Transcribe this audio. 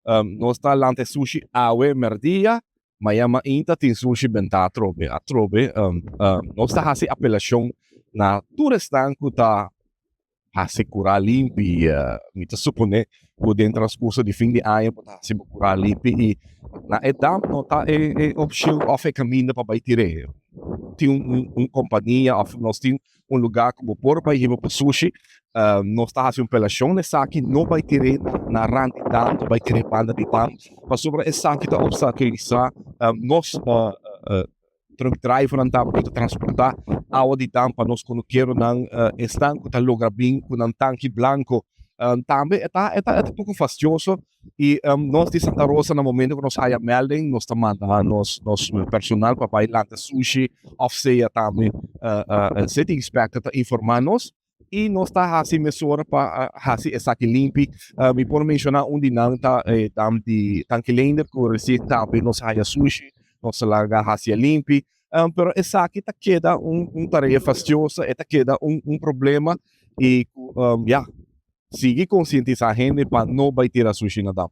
Nos ta lanta sushi awe merdia, mañan mainta tin sushi bentá atrobe. Atrobe, nos ta hasi apelashon na tur esnan ku ta hasi kurá limpi. Mi ta suponé ku den transkurso di fin di aña bo ta hasi bo kurá limpi i na e dam no ta e opshon òf e kaminda pa bai tir'é. Tin un kompania òf nos tin un lugá ku bo por bai hiba bo sushi. Nos ta hasi un pelashon na esaki, no bai tir'é na rant di dam, no bai tir'é banda di dam, pasobra esaki ta opstakulisá nos truck drivernan tambe ku ta transportá awa di dam pa nos kunukeronan. Esnan ku ta logra bin ku nan tanki blanko tambe e ta e ta poko fastioso. I nos di Santa Rosa, na momento ku nos haya melding, nos ta manda nos personal pa bai lanta sushi òf sea tambe city inspector ta informá nos i nos ta hasi mesora pa hasi esaki limpi. Mi por menshoná un di nan ta e dam di Tanki Leender ku resien tambe nos haya sushi, nos ta laga hasi e limpi. Pero esaki ta keda un tarea fastiosa, e ta keda un problema i ku ya, sigui konsientisá hende pa no bai tira sushi na dam.